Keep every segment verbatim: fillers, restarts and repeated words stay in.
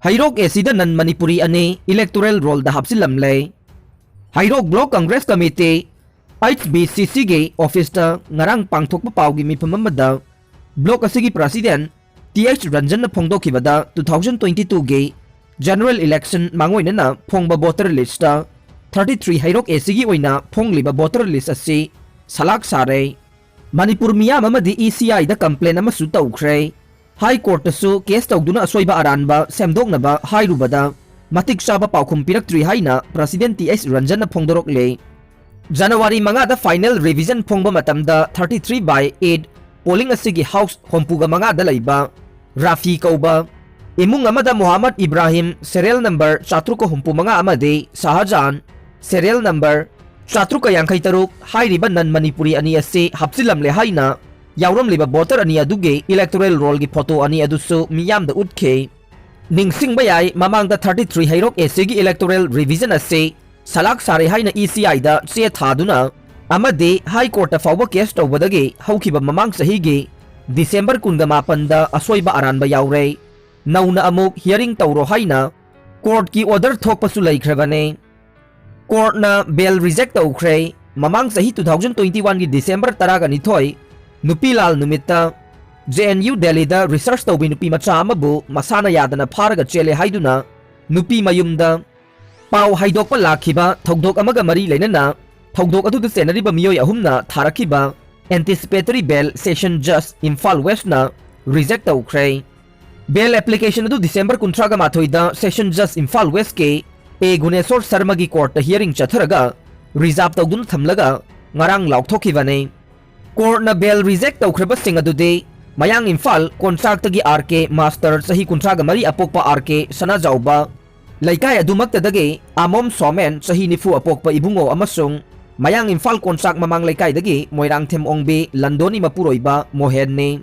ꯍꯩꯔꯣꯛ ꯑꯦ ꯁꯤꯗ ꯅꯟ ꯃꯅꯤꯄꯨꯔꯤ ꯑꯅꯤ ꯏꯂꯦꯛꯇꯣꯔꯦꯜ ꯔꯣꯜꯗ ꯍꯥꯞꯆꯤꯜꯂꯝꯂꯦ꯫ Heirok block Congress committee, H B C ꯁꯤꯒꯤ ꯑꯣꯐꯤꯁꯇ ꯉꯔꯥꯡ ꯄꯥꯡꯊꯣꯛꯄ ꯄꯥꯎꯒꯤ ꯃꯤꯐꯝ ꯑꯃꯗ ꯕ꯭ꯂꯣꯛ ꯑꯁꯤꯒꯤ ꯄ꯭ꯔꯁꯤꯗꯦꯟ ꯇꯤ ꯑꯩꯆ ꯔꯟꯖꯟꯅ ꯐꯣꯡꯗꯣꯛꯈꯤꯕꯗ, ꯇꯨ ꯊꯥꯎꯖꯟ ꯇ꯭ꯋꯦꯟꯇꯤ ꯇꯨꯒꯤ ꯖꯦꯅꯔꯦꯜ ꯏꯂꯦꯛꯁꯟ ꯃꯥꯡꯑꯣꯏꯅꯅ ꯐꯣꯡꯕ ꯚꯣꯇꯔ ꯂꯤꯁꯇ ꯊꯥꯔꯇꯤ ꯊ꯭ꯔꯤ ꯍꯩꯔꯣꯛ ꯑꯦ ꯁꯤꯒꯤ ꯑꯣꯏꯅ ꯐꯣꯡꯂꯤꯕ ꯚꯣꯇꯔ ꯂꯤꯁ ꯑꯁꯤ ꯁꯂꯥꯛ ꯁꯥꯔꯦ꯫ ꯃꯅꯤꯄꯨꯔ ꯃꯤꯌꯥꯝ ꯑꯃꯗꯤ ꯏ ꯁꯤ ꯑꯥꯏꯗ ꯀꯝꯄ꯭ꯂꯦꯟ ꯑꯃꯁꯨ ꯇꯧꯈ꯭ꯔꯦ꯫ ꯍꯥꯏ ꯀꯣꯔꯠꯇꯁꯨ ꯀꯦꯁ ꯇꯧꯗꯨꯅ ꯑꯁꯣꯏꯕ ꯑꯔꯥꯟꯕ ꯁꯦꯝꯗꯣꯛꯅꯕ ꯍꯥꯏꯔꯨꯕꯗ ꯃꯇꯤꯛ ꯆꯥꯕ ꯄꯥꯎꯈꯨꯝ ꯄꯤꯔꯛꯇ꯭ꯔꯤ ꯍꯥꯏꯅ ꯄ꯭ꯔꯁꯤꯗꯦꯟ ꯇꯤ ꯑꯩꯆ ꯔꯟꯖꯟꯅ ꯐꯣꯡꯗꯣꯔꯛꯂꯦ꯫ ꯖꯅꯋꯥꯔꯤ ꯃꯉꯥꯗ ꯐꯥꯏꯅꯦꯜ ꯔꯤꯚꯤꯖꯟ ꯐꯣꯡꯕ ꯃꯇꯝꯗ thirty three by eight polling ꯑꯁꯤꯒꯤ ꯍꯥꯎꯁ ꯍꯨꯝꯐꯨꯒ ꯃꯉꯥꯗ ꯂꯩꯕ ꯔꯥꯐꯤ ꯀꯧꯕ ꯏꯃꯨꯡ ꯑꯃꯗ ꯃꯣꯍꯥꯃꯗ ꯏꯕ꯭ꯔꯥꯍꯤꯝ, ꯁꯦꯔꯤꯌꯦꯜ ꯅꯝꯕꯔ ꯆꯥꯇ꯭ꯔꯨꯛꯀ ꯍꯨꯝꯐꯨ ꯃꯉꯥ, ꯑꯃꯗꯤ ꯁꯍꯖꯥꯟ, ꯁꯦꯔꯤꯌꯦꯜ ꯅꯝꯕꯔ ꯆꯥꯇ꯭ꯔꯨꯛꯀ ꯌꯥꯡꯈꯩ ꯇꯔꯨꯛ ꯍꯥꯏꯔꯤꯕ ꯅꯟ ꯃꯅꯤꯄꯨꯔꯤ ꯑꯅꯤ ꯑꯁꯤ ꯍꯥꯞꯆꯤꯜꯂꯝꯂꯦ ꯍꯥꯏꯅ ꯌꯥꯎꯔꯝꯂꯤꯕ ꯚꯣꯇꯔ ꯑꯅꯤ ꯑꯗꯨꯒꯤ ꯏꯂꯦꯛꯇꯣꯔꯦꯜ ꯔꯣꯜꯒꯤ ꯐꯣꯇꯣ ꯑꯅꯤ ꯑꯗꯨꯁꯨ ꯃꯤꯌꯥꯝꯗ ꯎꯠꯈꯤ꯫ ꯅꯤꯡꯁꯤꯡꯕ ꯌꯥꯏ, ꯃꯃꯥꯡꯗ ꯊꯥꯔꯇꯤ ꯊ꯭ꯔꯤ ꯍꯩꯔꯣꯛ ꯑꯦ ꯁꯤꯒꯤ ꯏꯂꯦꯛꯇꯣꯔꯦꯜ ꯔꯤꯚꯤꯖꯟ ꯑꯁꯤ ꯁꯂꯥꯛ ꯁꯥꯔꯦ ꯍꯥꯏꯅ ꯏ ꯁꯤ ꯑꯥꯏꯗ ꯆꯦ ꯊꯥꯗꯨꯅ ꯑꯃꯗꯤ ꯍꯥꯏ ꯀꯣꯔꯠꯇ ꯐꯥꯎꯕ ꯀꯦꯁ ꯇꯧꯕꯗꯒꯤ ꯍꯧꯈꯤꯕ ꯃꯃꯥꯡ ꯆꯍꯤꯒꯤ ꯗꯤꯁꯦꯝꯕꯔ ꯀꯨꯟꯒ ꯃꯥꯄꯟꯗ ꯑꯁꯣꯏꯕ ꯑꯔꯥꯟꯕ ꯌꯥꯎꯔꯦ, ꯅꯧꯅ ꯑꯃꯨꯛ ꯍꯤꯌꯔꯤꯡ ꯇꯧꯔꯣ ꯍꯥꯏꯅ ꯀꯣꯔꯠꯀꯤ ꯑꯣꯔꯗꯔ ꯊꯣꯛꯄꯁꯨ ꯂꯩꯈ꯭ꯔꯕꯅꯤ꯫ ꯀꯣꯔꯠꯅ ꯕꯦꯜ ꯔꯤꯖꯦꯛ ꯇꯧꯈ꯭ꯔꯦ꯫ ꯃꯃꯥꯡ ꯆꯍꯤ ꯇꯨ ꯊꯥꯎꯖꯟ ꯇ꯭ꯋꯦꯟꯇꯤ ꯋꯥꯟꯒꯤ ꯗꯤꯁꯦꯝꯕꯔ ꯇꯔꯥꯒ ꯅꯤꯊꯣꯏ, ꯅꯨꯄꯤ ꯂꯥꯜ ꯅꯨꯃꯤꯠꯇ ꯖꯦ ꯑꯦꯟ ꯌꯨ ꯗꯦꯜꯂꯤꯗ ꯔꯤꯁꯔꯆ ꯇꯧꯕꯤ ꯅꯨꯄꯤ ꯃꯆꯥ ꯑꯃꯕꯨ ꯃꯁꯥꯅ ꯌꯥꯗꯅ ꯐꯥꯔꯒ ꯆꯦꯜꯂꯦ ꯍꯥꯏꯗꯨꯅ ꯅꯨꯄꯤ ꯃꯌꯨꯝꯗ ꯄꯥꯎ ꯍꯥꯏꯗꯣꯛꯄ ꯂꯥꯛꯈꯤꯕ ꯊꯧꯗꯣꯛ ꯑꯃꯒ ꯃꯔꯤ ꯂꯩꯅꯅ ꯊꯧꯗꯣꯛ ꯑꯗꯨꯗ ꯆꯦꯟꯅꯔꯤꯕ ꯃꯤꯑꯣꯏ ꯑꯍꯨꯝꯅ ꯊꯥꯔꯛꯈꯤꯕ ꯑꯦꯟꯇꯤꯁꯤꯄꯦꯇꯔꯤ ꯕꯦꯜ ꯁꯦꯁꯟ ꯖꯖ ꯏꯝꯐꯥꯜ ꯋꯦꯁꯅ ꯔꯤꯖꯦꯛ ꯇꯧꯈ꯭ꯔꯦ꯫ ꯕꯦꯜ ꯑꯦꯄ꯭ꯂꯤꯀꯦꯁꯟ ꯑꯗꯨ ꯗꯤꯁꯦꯝꯕꯔ ꯀꯨꯟꯊ꯭ꯔꯥꯒ ꯃꯥꯊꯣꯏꯗ ꯁꯦꯁꯟ ꯖꯖ ꯏꯝꯐꯥꯜ ꯋꯦꯁꯀꯤ ꯑꯦ ꯒꯨꯅꯦꯁꯣꯔ ꯁꯔꯃꯒꯤ ꯀꯣꯔꯠꯇ ꯍꯤꯌꯔꯤꯡ ꯆꯠꯊꯔꯒ ꯔꯤꯖꯥꯔꯚ ꯇꯧꯗꯨꯅ ꯊꯝꯂꯒ ꯉꯔꯥꯡ ꯂꯥꯎꯊꯣꯛꯈꯤꯕꯅꯤ꯫ ꯀꯣꯔꯠꯅ ꯕꯦꯜ ꯔꯤꯖꯦꯛ ꯇꯧꯈ꯭ꯔꯕꯁꯤꯡ ꯑꯗꯨꯗꯤ ꯃꯌꯥꯡ ꯏꯝꯐꯥꯜ ꯀꯣꯟꯆꯥꯛꯇꯒꯤ ꯑꯥꯔ ꯀꯦ ꯃꯥꯁꯇꯔ, ꯆꯍꯤ ꯀꯨꯟꯊ꯭ꯔꯥꯒ ꯃꯔꯤ, ꯑꯄꯣꯛꯄ ꯑꯥꯔ ꯀꯦ ꯁꯅꯥꯖꯥꯎꯕ, ꯂꯩꯀꯥꯏ ꯑꯗꯨꯃꯛꯇꯗꯒꯤ ꯑꯃꯣꯝ ꯁꯣꯃꯦꯟ, ꯆꯍꯤ ꯅꯤꯐꯨ, ꯑꯄꯣꯛꯄ ꯏꯕꯨꯡꯉꯣ, ꯑꯃꯁꯨꯡ ꯃꯌꯥꯡ ꯏꯝꯐꯥꯜ ꯀꯣꯟꯆꯥꯛ ꯃꯃꯥꯡ ꯂꯩꯀꯥꯏꯗꯒꯤ ꯃꯣꯏꯔꯥꯡꯊꯦꯝ ꯑꯣꯡꯕꯤ ꯂꯟꯗꯣꯅꯤ ꯃꯄꯨꯔꯣꯏꯕ ꯃꯣꯍꯦꯟꯅꯤ꯫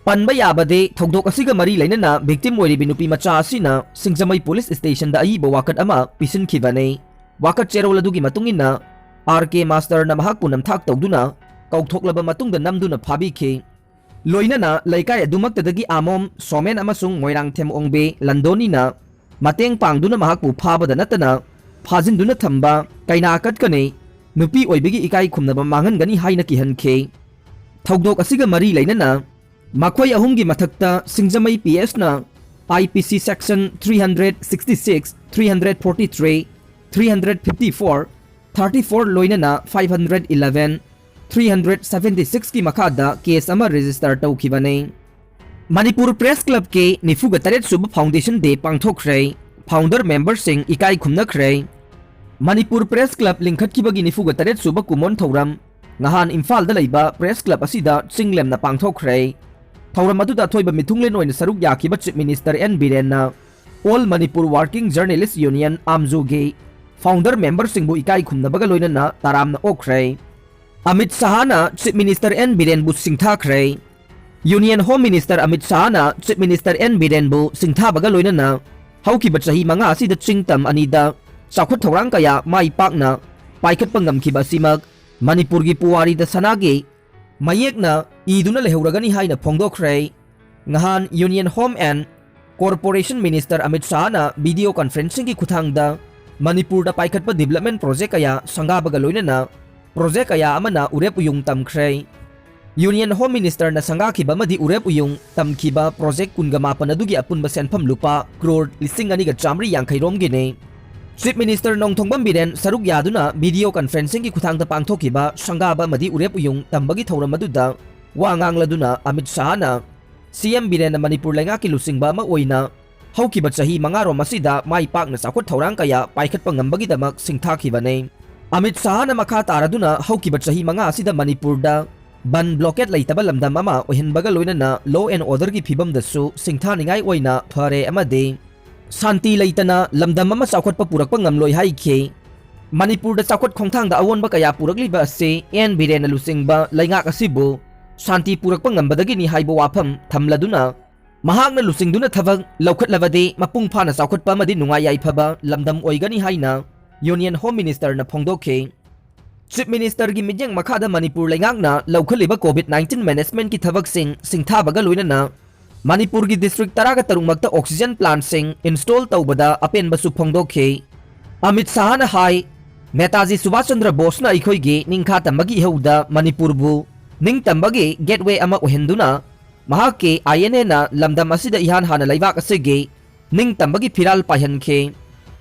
ꯄꯟꯕ ꯌꯥꯕꯗꯤ, ꯊꯧꯗꯣꯛ ꯑꯁꯤꯒ ꯃꯔꯤ ꯂꯩꯅꯅ ꯚꯤꯛꯇꯤꯝ ꯑꯣꯏꯔꯤꯕꯤ ꯅꯨꯄꯤ ꯃꯆꯥ ꯑꯁꯤꯅ ꯁꯤꯡꯖꯃꯩ ꯄꯨꯂꯤꯁ ꯁ꯭ꯇꯦꯁꯟꯗ ꯑꯏꯕ ꯋꯥꯀꯠ ꯑꯃ ꯄꯤꯁꯤꯟꯈꯤꯕꯅꯤ꯫ ꯋꯥꯀꯠ ꯆꯦꯔꯣꯜ ꯑꯗꯨꯒꯤ ꯃꯇꯨꯡ ꯏꯟꯅ, ꯑꯥꯔ ꯀꯦ ꯃꯥꯁꯇꯔꯅ ꯃꯍꯥꯛꯄꯨ ꯅꯝꯊꯥꯛ ꯇꯧꯗꯨꯅ ꯀꯧꯊꯣꯛꯂꯕ ꯃꯇꯨꯡꯗ ꯅꯝꯗꯨꯅ ꯐꯥꯕꯤꯈꯤ꯫ ꯂꯣꯏꯅꯅ ꯂꯩꯀꯥꯏ ꯑꯗꯨꯃꯛꯇꯗꯒꯤ ꯑꯃꯣꯝ ꯁꯣꯃꯦꯟ ꯑꯃꯁꯨꯡ ꯃꯣꯏꯔꯥꯡꯊꯦꯝ ꯑꯣꯡꯕꯤ ꯂꯟꯗꯣꯅꯤꯅ ꯃꯇꯦꯡ ꯄꯥꯡꯗꯨꯅ ꯃꯍꯥꯛꯄꯨ ꯐꯥꯕꯗ ꯅꯠꯇꯅ ꯐꯥꯖꯤꯟꯗꯨꯅ ꯊꯝꯕ, ꯀꯩꯅꯥ ꯀꯠꯀꯅꯤ, ꯅꯨꯄꯤ ꯑꯣꯏꯕꯒꯤ ꯏꯀꯥꯏ ꯈꯨꯝꯅꯕ ꯃꯥꯡꯍꯟꯒꯅꯤ ꯍꯥꯏꯅ ꯀꯤꯍꯟꯈꯤ꯫ ꯊꯧꯗꯣꯛ ꯑꯁꯤꯒ ꯃꯔꯤ ꯂꯩꯅꯅ ꯃꯈꯣꯏ ꯑꯍꯨꯝꯒꯤ ꯃꯊꯛꯇ ꯁꯤꯡꯖꯃꯩ ꯄꯤ ꯑꯦꯁꯅ I P C section three hundred sixty six, three hundred forty three, three hundred fifty four, thirty four ꯂꯣꯏꯅꯅ five hundred eleven, three hundred seventy six ꯀꯤ ꯃꯈꯥꯗ ꯀꯦꯁ ꯑꯃ ꯔꯦꯖꯤꯁꯇꯔ ꯇꯧꯈꯤꯕꯅꯤ꯫ ꯃꯅꯤꯄꯨꯔ ꯄ꯭ꯔꯦꯁ ꯀ꯭ꯂꯕꯀꯤ ꯅꯤꯐꯨꯒ ꯇꯔꯦꯠ ꯁꯨꯕ ꯐꯥꯎꯟꯗꯦꯁꯟ ꯗꯦ ꯄꯥꯡꯊꯣꯛꯈ꯭ꯔꯦ꯫ ꯐꯥꯎꯟꯗꯔ ꯃꯦꯝꯕꯔꯁꯤꯡ ꯏꯀꯥꯏ ꯈꯨꯝꯅꯈ꯭ꯔꯦ꯫ ꯃꯅꯤꯄꯨꯔ ꯄ꯭ꯔꯦꯁ ꯀ꯭ꯂꯕ ꯂꯤꯡꯈꯠꯈꯤꯕꯒꯤ ꯅꯤꯐꯨꯒ ꯇꯔꯦꯠ ꯁꯨꯕ ꯀꯨꯝꯑꯣꯟ ꯊꯧꯔꯝ ꯉꯍꯥꯟ ꯏꯝꯐꯥꯜꯗ ꯂꯩꯕ ꯄ꯭ꯔꯦꯁ ꯀ꯭ꯂꯕ ꯑꯁꯤꯗ ꯆꯤꯡꯂꯦꯝꯅ ꯄꯥꯡꯊꯣꯛꯈ꯭ꯔꯦ꯫ ꯊꯧꯔꯝ ꯑꯗꯨꯗ ꯑꯊꯣꯏꯕ ꯃꯤꯊꯨꯡꯂꯦꯟ ꯑꯣꯏꯅ ꯁꯔꯨꯛ ꯌꯥꯈꯤꯕ ꯆꯤꯐ ꯃꯤꯅꯤꯁꯇꯔ ꯑꯦꯟ ꯕꯤꯔꯦꯟꯅ all Manipur working journalist union, ꯑꯥꯝꯖꯨꯒꯤ ꯐꯥꯎꯟꯗꯔ ꯃꯦꯝꯕꯔꯁꯤꯡꯕꯨ ꯏꯀꯥꯏ ꯈꯨꯝꯅꯕꯒ ꯂꯣꯏꯅꯅ ꯇꯔꯥꯝꯅ ꯑꯣꯛꯈ꯭ꯔꯦ꯫ ꯑꯃꯤꯠ ꯁꯍꯥꯅ ꯆꯤꯐ ꯃꯤꯅꯤꯁꯇꯔ ꯑꯦꯟ ꯕꯤꯔꯦꯟꯕꯨ ꯁꯤꯡꯊꯥꯈ꯭ꯔꯦ꯫ ꯌꯨꯅꯤꯌꯟ ꯍꯣꯝ ꯃꯤꯅꯤꯁꯇꯔ ꯑꯃꯤꯠ ꯁꯍꯥꯅ ꯆꯤꯐ ꯃꯤꯅꯤꯁꯇꯔ ꯑꯦꯟ ꯕꯤꯔꯦꯟꯕꯨ ꯁꯤꯡꯊꯥꯕꯒ ꯂꯣꯏꯅꯅ ꯍꯧꯈꯤꯕ ꯆꯍꯤ ꯃꯉꯥ ꯑꯁꯤꯗ ꯆꯤꯡꯇꯝ ꯑꯅꯤꯗ ꯆꯥꯎꯈꯠ ꯊꯧꯔꯥꯡ ꯀꯌꯥ ꯃꯥꯏ ꯄꯥꯛꯅ ꯄꯥꯏꯈꯠꯄ ꯉꯝꯈꯤꯕ ꯑꯁꯤꯃꯛ ꯃꯅꯤꯄꯨꯔꯒꯤ ꯄꯨꯋꯥꯔꯤꯗ ꯁꯅꯥꯒꯤ ꯃꯌꯦꯛꯅ ꯏꯗꯨꯅ ꯂꯩꯍꯧꯔꯒꯅꯤ ꯍꯥꯏꯅ ꯐꯣꯡꯗꯣꯛꯈ꯭ꯔꯦ꯫ ꯉꯍꯥꯟ union home and corporation minister Amit ꯁꯍꯥꯅ ꯚꯤꯗꯤꯑꯣ ꯀꯟꯐꯔꯦꯟꯁꯤꯡꯒꯤ ꯈꯨꯠꯊꯥꯡꯗ ꯃꯅꯤꯄꯨꯔꯗ ꯄꯥꯏꯈꯠꯄ ꯗꯤꯕꯂꯞꯃꯦꯟ ꯄ꯭ꯔꯣꯖꯦꯛ ꯀꯌꯥ ꯁꯪꯒꯥꯕꯒ ꯂꯣꯏꯅꯅ ꯄ꯭ꯔꯣꯖꯦꯛ ꯀꯌꯥ ꯑꯃꯅ ꯎꯔꯦꯞ ꯎꯌꯨꯡ ꯇꯝꯈ꯭ꯔꯦ꯫ ꯌꯨꯅꯤꯌꯟ ꯍꯣꯝ ꯃꯤꯅꯤꯁꯇꯔꯅ ꯁꯪꯒꯥꯈꯤꯕ ꯑꯃꯗꯤ ꯎꯔꯦꯞ ꯎꯌꯨꯡ ꯇꯝꯈꯤꯕ ꯄ꯭ꯔꯣꯖꯦꯛ ꯀꯨꯟꯒ ꯃꯥꯄꯟ ꯑꯗꯨꯒꯤ ꯑꯄꯨꯟꯕ ꯁꯦꯟꯐꯝ ꯂꯨꯄꯥ ꯀ꯭ꯔꯣꯔ ꯂꯤꯁꯤꯡ ꯑꯅꯤꯒ ꯆꯥꯃꯔꯤ ꯌꯥꯡꯈꯩ ꯔꯣꯝꯒꯤꯅꯤ꯫ ꯆꯤꯐ ꯃꯤꯅꯤꯁꯇꯔ ꯅꯣꯡꯊꯣꯝꯕꯝ ꯕꯤꯔꯦꯟ ꯁꯔꯨꯛ ꯌꯥꯗꯨꯅ ꯚꯤꯗꯤꯑꯣ ꯀꯟꯐꯔꯦꯟꯁꯤꯡꯒꯤ ꯈꯨꯠꯊꯥꯡꯗ ꯄꯥꯡꯊꯣꯛꯈꯤꯕ ꯁꯪꯒꯥꯕ ꯑꯃꯗꯤ ꯎꯔꯦꯞ ꯎꯌꯨꯡ ꯇꯝꯕꯒꯤ ꯊꯧꯔꯝ ꯑꯗꯨꯗ ꯋꯥ ꯉꯥꯡꯂꯗꯨꯅ ꯑꯃꯤꯠ ꯁꯍꯥꯅ ꯁꯤ ꯑꯦꯝ ꯕꯤꯔꯦꯟꯅ ꯃꯅꯤꯄꯨꯔ ꯂꯩꯉꯥꯛꯀꯤ ꯂꯨꯆꯤꯡꯕ ꯑꯃ ꯑꯣꯏꯅ ꯍꯧꯈꯤꯕ ꯆꯍꯤ ꯃꯉꯥꯔꯣꯝ ꯑꯁꯤꯗ ꯃꯥꯏ ꯄꯥꯛꯅ ꯆꯥꯎꯈꯠ ꯊꯧꯔꯥꯡ ꯀꯌꯥ ꯄꯥꯏꯈꯠꯄ ꯉꯝꯕꯒꯤꯗꯃꯛ ꯁꯤꯡꯊꯥꯈꯤꯕꯅꯤ꯫ ꯑꯃꯤꯠ ꯁꯍꯥꯅ ꯃꯈꯥ ꯇꯥꯔꯗꯨꯅ ꯍꯧꯈꯤꯕ ꯆꯍꯤ ꯃꯉꯥ ꯑꯁꯤꯗ ꯃꯅꯤꯄꯨꯔꯗ ꯕꯟ ꯕ꯭ꯂꯣꯀꯦꯠ ꯂꯩꯇꯕ ꯂꯝꯗꯝ ꯑꯃ ꯑꯣꯏꯍꯟꯕꯒ ꯂꯣꯏꯅꯅ law and order ꯒꯤ ꯐꯤꯕꯝꯗꯁꯨ ꯁꯤꯡꯊꯥꯅꯤꯡꯉꯥꯏ ꯑꯣꯏꯅ ꯐꯔꯦ ꯑꯃꯗꯤ ꯁꯥꯟꯇꯤ ꯂꯩꯇꯅ ꯂꯝꯗꯝ ꯑꯃ ꯆꯥꯎꯈꯠꯄ ꯄꯨꯔꯛꯄ ꯉꯝꯂꯣꯏ ꯍꯥꯏꯈꯤ꯫ ꯃꯅꯤꯄꯨꯔꯗ ꯆꯥꯎꯈꯠ ꯈꯣꯡꯊꯥꯡꯗ ꯑꯑꯣꯟꯕ ꯀꯌꯥ ꯄꯨꯔꯛꯂꯤꯕ ꯑꯁꯤ ꯑꯦꯟ ꯕꯤꯔꯦꯟꯅ ꯂꯨꯆꯤꯡꯕ ꯂꯩꯉꯥꯛ ꯑꯁꯤꯕꯨ ꯁꯥꯟꯇꯤ ꯄꯨꯔꯛꯄ ꯉꯝꯕꯗꯒꯤꯅꯤ ꯍꯥꯏꯕ ꯋꯥꯐꯝ ꯊꯝꯂꯗꯨꯅ, ꯃꯍꯥꯛꯅ ꯂꯨꯆꯤꯡꯗꯨꯅ ꯊꯕꯛ ꯂꯧꯈꯠꯂꯕꯗꯤ ꯃꯄꯨꯡ ꯐꯥꯅ ꯆꯥꯎꯈꯠꯄ ꯑꯃꯗꯤ ꯅꯨꯡꯉꯥꯏ ꯌꯥꯏꯐꯕ ꯂꯝꯗꯝ ꯑꯣꯏꯒꯅꯤ ꯍꯥꯏꯅ ꯌꯨꯅꯤꯌꯟ ꯍꯣꯝ ꯃꯤꯅꯤꯁꯇꯔꯅ ꯐꯣꯡꯗꯣꯛꯈꯤ꯫ Chief Ministerꯒꯤ ꯃꯤꯠꯌꯦꯡ ꯃꯈꯥꯗ ꯃꯅꯤꯄꯨꯔ ꯂꯩꯉꯥꯛꯅ ꯂꯧꯈꯠꯂꯤꯕ COVID nineteen managementꯀꯤ ꯊꯕꯛꯁꯤꯡ ꯁꯤꯡꯊꯥꯕꯒ ꯂꯣꯏꯅꯅ ꯃꯅꯤꯄꯨꯔꯒꯤ district ꯇꯔꯥꯒ ꯇꯔꯨꯛꯃꯛꯇ oxygen plantꯁꯤꯡ install ꯇꯧꯕꯗ ꯑꯄꯦꯟꯕꯁꯨ ꯐꯣꯡꯗꯣꯛꯈꯤ꯫ ꯑꯃꯤꯠ ꯁꯥꯍꯅ ꯍꯥꯏ, ꯅꯦꯇꯥꯖꯤ ꯁꯨꯚꯥꯁ ꯆꯟꯗ꯭ꯔ ꯕꯣꯁꯅ ꯑꯩꯈꯣꯏꯒꯤ ꯅꯤꯡꯈꯥ ꯇꯝꯕꯒꯤ ꯏꯍꯧꯗ ꯃꯅꯤꯄꯨꯔꯕꯨ ꯅꯤꯡꯇꯝꯕꯒꯤ gateway ꯑꯃ ꯑꯣꯏꯍꯟꯗꯨꯅ ꯃꯍꯥꯛꯀꯤ INAꯅ ꯂꯝꯗꯝ ꯑꯁꯤꯗ ꯏꯍꯥꯟ ꯍꯥꯟꯅ ꯂꯩꯕꯥꯛ ꯑꯁꯤꯒꯤ ꯅꯤꯡꯇꯝꯕꯒꯤ ꯐꯤꯔꯥꯜ ꯄꯥꯏꯍꯟꯈꯤ꯫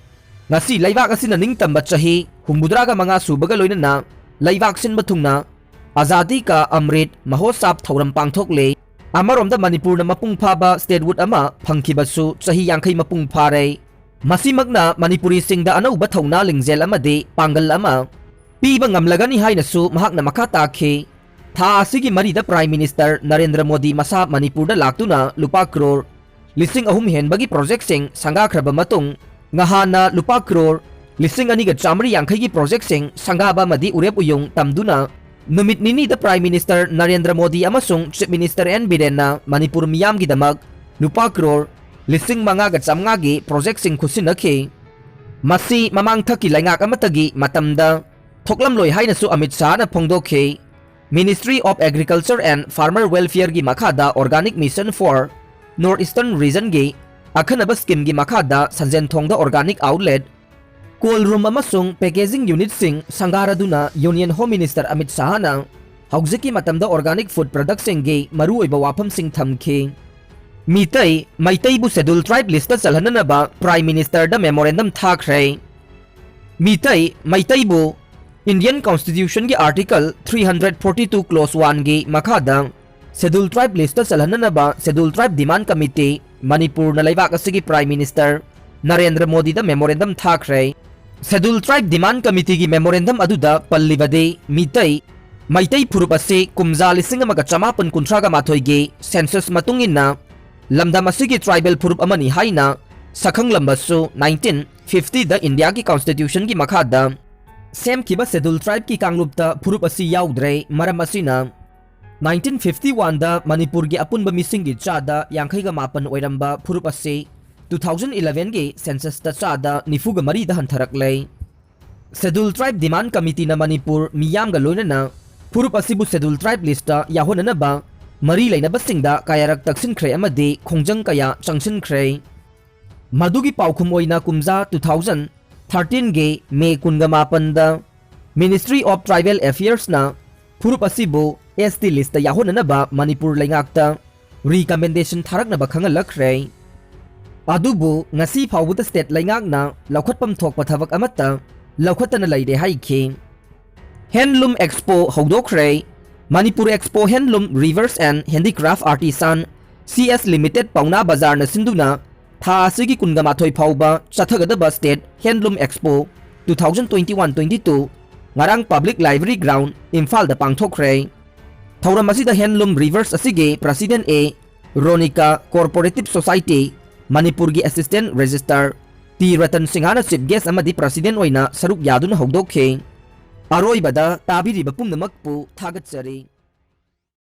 ꯉꯁꯤ ꯂꯩꯕꯥꯛ ꯑꯁꯤꯅ ꯅꯤꯡꯇꯝꯕ ꯆꯍꯤ ꯍꯨꯝꯐꯨꯇꯔꯥꯒ ꯃꯉꯥ ꯁꯨꯕꯒ ꯂꯣꯏꯅꯅ ꯂꯩꯕꯥꯛ ꯁꯤꯟꯕ ꯊꯨꯡꯅ ꯑꯖꯥꯗꯤ ꯀꯥ ꯑꯃ꯭ꯔꯤꯠ ꯃꯍꯣꯠꯁꯥꯕ ꯊꯧꯔꯝ ꯄꯥꯡꯊꯣꯛꯂꯦ꯫ ꯑꯃꯔꯣꯝꯗ ꯃꯅꯤꯄꯨꯔꯅ ꯃꯄꯨꯡ ꯐꯥꯕ statehood ꯑꯃ ꯐꯪꯈꯤꯕꯁꯨ ꯆꯍꯤ ꯌꯥꯡꯈꯩ ꯃꯄꯨꯡ ꯐꯥꯔꯦ꯫ ꯃꯁꯤꯃꯛꯅ ꯃꯅꯤꯄꯨꯔꯤꯁꯤꯡꯗ ꯑꯅꯧꯕ ꯊꯧꯅꯥ ꯂꯤꯡꯖꯦꯜ ꯑꯃꯗꯤ ꯄꯥꯡꯒꯜ ꯑꯃ ꯄꯤꯕ ꯉꯝꯂꯒꯅꯤ ꯍꯥꯏꯅꯁꯨ ꯃꯍꯥꯛꯅ ꯃꯈꯥ ꯇꯥꯈꯤ꯫ ꯊꯥ ꯑꯁꯤꯒꯤ ꯃꯔꯤꯗ Prime Minister ꯅꯔꯦꯟꯗ꯭ꯔ ꯃꯣꯗꯤ ꯃꯁꯥ ꯃꯅꯤꯄꯨꯔꯗ ꯂꯥꯛꯇꯨꯅ ꯂꯨꯄꯥ ꯀ꯭ꯔꯣꯔ ꯂꯤꯁꯤꯡ ꯑꯍꯨꯝ ꯍꯦꯟꯕꯒꯤ projectꯁꯤꯡ ꯁꯪꯒꯥꯈ꯭ꯔꯕ ꯃꯇꯨꯡ, ꯉꯍꯥꯟꯅ ꯂꯨꯄꯥ ꯀ꯭ꯔꯣꯔ ꯂꯤꯁꯤꯡ ꯑꯅꯤꯒ ꯆꯥꯃꯔꯤ ꯌꯥꯡꯈꯩꯒꯤ projectꯁꯤꯡ ꯁꯪꯒꯥꯕ ꯑꯃꯗꯤ ꯎꯔꯦꯞ ꯎꯌꯨꯡ ꯇꯝꯗꯨꯅ ꯅꯨꯃꯤꯠ ꯅꯤꯅꯤꯗ Prime Minister ꯅꯔꯦꯟꯗ꯭ꯔ ꯃꯣꯗꯤ ꯑꯃꯁꯨꯡ Chief Minister ꯑꯦꯟ ꯕꯤꯔꯦꯟꯅ ꯃꯅꯤꯄꯨꯔ ꯃꯤꯌꯥꯝꯒꯤꯗꯃꯛ ꯂꯨꯄꯥ ꯀ꯭ꯔꯣꯔ ꯂꯤꯁꯤꯡ ꯃꯉꯥꯒ ꯆꯥꯃꯉꯥꯒꯤ projectꯁꯤꯡ ꯈꯨꯠꯁꯤꯟꯅꯈꯤ꯫ ꯃꯁꯤ ꯃꯃꯥꯡꯊꯛꯀꯤ ꯂꯩꯉꯥꯛ ꯑꯃꯠꯇꯒꯤ ꯃꯇꯝꯗ ꯊꯣꯛꯂꯝꯂꯣꯏ ꯍꯥꯏꯅꯁꯨ ꯑꯃꯤꯠ ꯁꯥꯍꯅ ꯐꯣꯡꯗꯣꯛꯈꯤ꯫ Ministry of Agriculture and Farmer Welfareꯒꯤ ꯃꯈꯥꯗ Organic Mission for North Eastern Regionꯒꯤ ꯑꯈꯟꯅꯕ schemeꯒꯤ ꯃꯈꯥꯗ ꯁꯟꯖꯦꯟꯊꯣꯡꯗ organic outlet, cold room ꯑꯃꯁꯨꯡ packaging unitꯁꯤꯡ ꯁꯪꯒꯥꯔꯗꯨꯅ Union Home Minister Amit ꯁꯥꯍꯅ ꯍꯧꯖꯤꯛꯀꯤ ꯃꯇꯝꯗ organic food productꯁꯤꯡꯒꯤ ꯃꯔꯨꯑꯣꯏꯕ ꯋꯥꯐꯝꯁꯤꯡ ꯊꯝꯈꯤ꯫ Meitei, ꯃꯩꯇꯩꯕꯨ Scheduled Tribe listꯇ ꯆꯜꯍꯟꯅꯅꯕ Prime Ministerꯗ memorandum ꯊꯥꯈ꯭ꯔꯦ꯫ Meitei, ꯃꯩꯇꯩꯕꯨ Indian Constitutionꯒꯤ Article three hundred forty two Clause oneꯒꯤ ꯃꯈꯥꯗ Scheduled Tribe listꯇ ꯆꯜꯍꯟꯅꯅꯕ Scheduled Tribe Demand Committee ꯃꯅꯤꯄꯨꯔꯅ ꯂꯩꯕꯥꯛ ꯑꯁꯤꯒꯤ Prime Minister ꯅꯔꯦꯟꯗ꯭ꯔ ꯃꯣꯗꯤꯗ memorandum ꯊꯥꯈ꯭ꯔꯦ꯫ Scheduled Tribe Demand Committeeꯒꯤ memorandum ꯑꯗꯨꯗ ꯄꯜꯂꯤꯕꯗꯤ ꯃꯤꯇꯩ, ꯃꯩꯇꯩ ꯐꯨꯔꯨꯞ ꯑꯁꯤ ꯀꯨꯝꯖꯥ ꯂꯤꯁꯤꯡ ꯑꯃꯒ ꯆꯃꯥꯄꯟ ꯀꯨꯟꯊ꯭ꯔꯥꯒ ꯃꯥꯊꯣꯏꯒꯤ census ꯃꯇꯨꯡ ꯏꯟꯅ ꯂꯝꯗꯝ ꯑꯁꯤꯒꯤ tribal ꯐꯨꯔꯨꯞ ꯑꯃꯅꯤ ꯍꯥꯏꯅ ꯁꯛꯈꯪꯂꯝꯕꯁꯨ nineteen fiftyꯗ Indiaꯒꯤ Constitutionꯒꯤ ꯃꯈꯥꯗ ꯁꯦꯝꯈꯤꯕ Scheduled Tribeꯀꯤ ꯀꯥꯡꯂꯨꯞꯇ ꯐꯨꯔꯨꯞ ꯑꯁꯤ ꯌꯥꯎꯗ꯭ꯔꯦ꯫ ꯃꯔꯝ ꯑꯁꯤꯅ nineteen fifty oneꯗ ꯃꯅꯤꯄꯨꯔꯒꯤ ꯑꯄꯨꯟꯕ ꯃꯤꯁꯤꯡꯒꯤ ꯆꯥꯗ ꯌꯥꯡꯈꯩꯒ ꯃꯥꯄꯟ ꯑꯣꯏꯔꯝꯕ ꯐꯨꯔꯨꯞ ꯑꯁꯤ two thousand elevenꯒꯤ censusꯇ ꯆꯥꯗ ꯅꯤꯐꯨꯒ ꯃꯔꯤꯗ ꯍꯟꯊꯔꯛꯂꯦ꯫ Scheduled Tribe Demand Committeeꯅ ꯃꯅꯤꯄꯨꯔ ꯃꯤꯌꯥꯝꯒ ꯂꯣꯏꯅꯅ ꯐꯨꯔꯨꯞ ꯑꯁꯤꯕꯨ Scheduled Tribe listꯇ ꯌꯥꯎꯍꯟꯅꯅꯕ ꯃꯔꯤ ꯂꯩꯅꯕꯁꯤꯡꯗ ꯀꯌꯥꯔꯛ ꯇꯛꯁꯤꯟꯈ꯭ꯔꯦ ꯑꯃꯗꯤ ꯈꯣꯡꯖꯪ ꯀꯌꯥ ꯆꯪꯁꯤꯟꯈ꯭ꯔꯦ꯫ ꯃꯗꯨꯒꯤ ꯄꯥꯎꯈꯨꯝ ꯑꯣꯏꯅ ꯀꯨꯝꯖꯥ two thousand thirteenꯒꯤ ꯃꯦ ꯀꯨꯟꯒ ꯃꯥꯄꯟꯗ Ministry of Tribal Affairsꯅ ꯐꯨꯔꯨꯞ ꯑꯁꯤꯕꯨ S T listꯇ ꯌꯥꯎꯍꯟꯅꯅꯕ ꯃꯅꯤꯄꯨꯔ ꯂꯩꯉꯥꯛꯇ recommendation ꯊꯥꯔꯛꯅꯕ ꯈꯪꯍꯜꯂꯛꯈ꯭ꯔꯦ꯫ ꯑꯗꯨꯕꯨ ꯉꯁꯤ ꯐꯥꯎꯕꯗ state ꯂꯩꯉꯥꯛꯅ ꯂꯧꯈꯠꯐꯝ ꯊꯣꯛꯄ ꯊꯕꯛ ꯑꯃꯠꯇ ꯂꯧꯈꯠꯇꯅ ꯂꯩꯔꯦ ꯍꯥꯏꯈꯤ꯫ Handloom Expo ꯍꯧꯗꯣꯛꯈ꯭ꯔꯦ꯫ Manipur Expo Handloom Weavers and Handicraft Artisan C S Limited ꯄꯥꯎꯅꯥ ꯕꯖꯥꯔꯅ ꯁꯤꯟꯗꯨꯅ ꯊꯥ ꯑꯁꯤꯒꯤ ꯀꯨꯟꯒ ꯃꯥꯊꯣꯏ ꯐꯥꯎꯕ ꯆꯠꯊꯒꯗꯕ State Handloom Expo two thousand twenty-one twenty-two ꯉꯔꯥꯡ Public Library Ground ꯏꯝꯐꯥꯜꯗ ꯄꯥꯡꯊꯣꯛꯈ꯭ꯔꯦ꯫ ꯊꯧꯔꯝ ꯑꯁꯤꯗ Handloom Weavers ꯑꯁꯤꯒꯤ President A ꯔꯣꯅꯤꯀꯥ, Cooperative Society ꯃꯅꯤꯄꯨꯔꯒꯤ Assistant Registrar ꯇꯤ ꯔꯇꯟ ꯁꯤꯡꯍꯅ Chief Guest ꯑꯃꯗꯤ President ꯑꯣꯏꯅ ꯁꯔꯨꯛ ꯌꯥꯗꯨꯅ ꯍꯧꯗꯣꯛꯈꯤ꯫ ꯑꯔꯣꯏꯕꯗ ꯇꯥꯕꯤꯔꯤꯕ ꯄꯨꯝꯅꯃꯛꯄꯨ ꯊꯥꯒꯠꯆꯔꯤ꯫